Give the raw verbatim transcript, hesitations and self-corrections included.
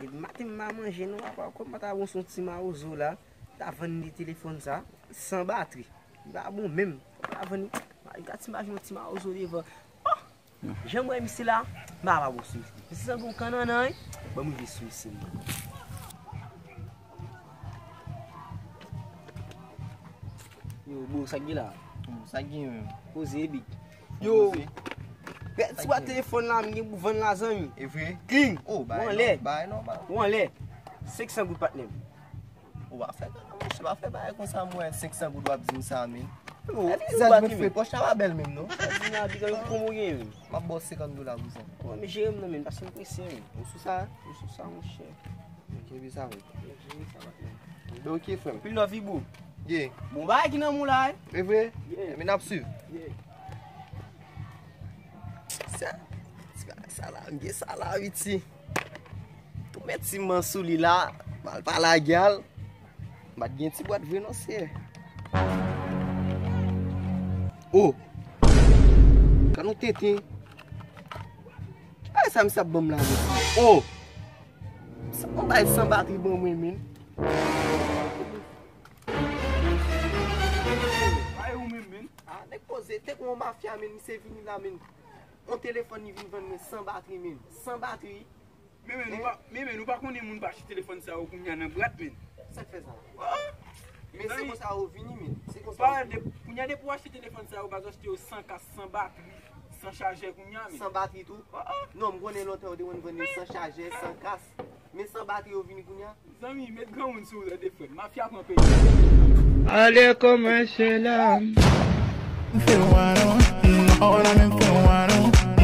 Maten m pa manje non, papa, kòman ta bon se yon ti mawozo la, ta vann li telefòn sa, san batri. Li pa bon menm. Kòman ta vann li? Gad si m pa jwenn yon ti mawozo devan. Oh! Jan m wè misye la, m pa pa bon sou misye. Misye sanble yon kannannan, wi. Ban m rive sou misye, mwen. Yo, bro, sa k gen la? Hmm, sa k gen menm? Poze, big. Yo, poze. Bèl ti bwat telefòn la, m gen pou vann la, zanmi. E vre? Clean. Oh, bagay nò-, bagay nòmal. Ou anlè. Senk san goud, patnè m. Ou pa fè, monchè, pa fè bagay konsa, mwen, senk san goud w ap di m sa, men. Yo, e vre, zak mwen fè, pòch la pa bèl menm, non. Sa di m la, big, yon konbo gen, men. M ap ba w senkant dola, kouzen. Bon, men jere m non, men, paske m prese, men. Ou sou sa? Ou sou sa, monchè. Kenbe sa, men. Jere sa, patnè. Ben, ok, frè m. Pil love, bro. Yeah. Bon bagay ki nan men w la, wi. E vre? Yeah. Men n ap swiv. Yeah. Sa, ti bagay sa la, m gen sa la, wi, ti. Tou men ti man sou li la, m al pa lage al. M pa t gen ti bwat vre non, sè. Oh! Gad yon tenten. Ki bagay sa misye ap ban m la, men? Oh! Sa yon bagay san batri ban mwen, men. Ay, ou menm, men. Ah, nèg poze, te gon mafya, men, misye vini la, men. On telefòn li vin vann mwen san batri, men. San batri. Men, men, nou pa, men, men, nou pa konnen moun pa achte telefòn sa yo kounye a nan brat, men. Sa k fè sa? Oh! Men se konsa yo vini, men. Se konsa yo vini. Kounye a depi w achte telefòn sa yo, baz, w achte yo san kas, san batri, san chajè kounye a, men. San batri tou? Oh, oh. Non, m konnen lontan yo te konn vann yo san chajè, san kas. Men san batri yo vini kounye a. Zanmi, met granmoun sou ou, tande frè m. Mafya pran peyi. Ale kòmanse la. Fè w anon, non, la menm fè w anon.